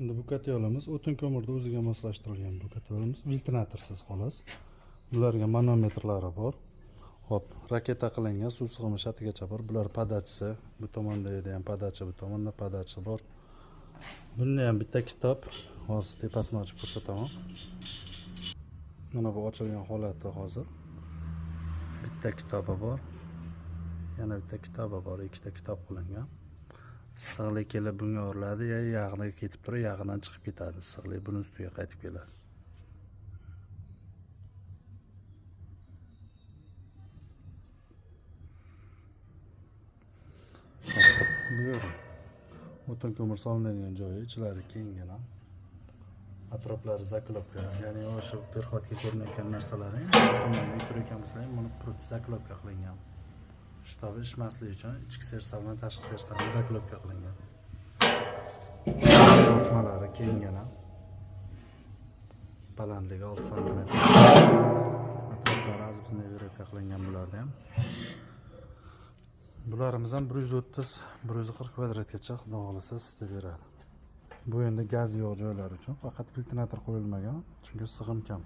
Endi bu kotelimiz o'tin ko'mirda o'ziga moslashtirilgan bu kotelimiz ventilyatorsiz xolos. Bularga manometrlari bor. Xo'p, raketa qilingan, suv sig'imi shatigacha bor. Bular podachisi, bu tomonda ham podacha, bu tomonda podacha bor. Bunda ham bitta kitob, hozir tepasini ochib ko'rsataman. Mana bu ochilgan holati hozir. Bitta kitobi bor. Yana bitta kitobi bor, ikkita kitob qilingan. Issiqlik kelib bunga uriladi, ya yog'ni ketib turib, yog'idan chiqib ketadi. Issiqlik buni ustiga qaytib keladi. Bu yer o'tin ko'mir solinadigan joyi, ichlari kenggina. Atroflari zaklopka, ya'ni o'sha perxodga ko'rinayotgan narsalari tomonda ko'rayotgan bo'lsanglar, buni prut zaklopka qilingan. Shtobi ishmasligi uchun ichki sersal bilan tashqi sersalni zaklopka qilingan. Tortmalari kenggina. Balandligi 6 santimetr. Atroflari azbizne verevka qilingan bularda ham. Bularimiz ham 130, 140 kvadratgacha xudo xohlasa isitib beradi. Bu endi gaz yo'q joylar uchun, faqat filtrator qo'yilmagan, chunki sig'im kam.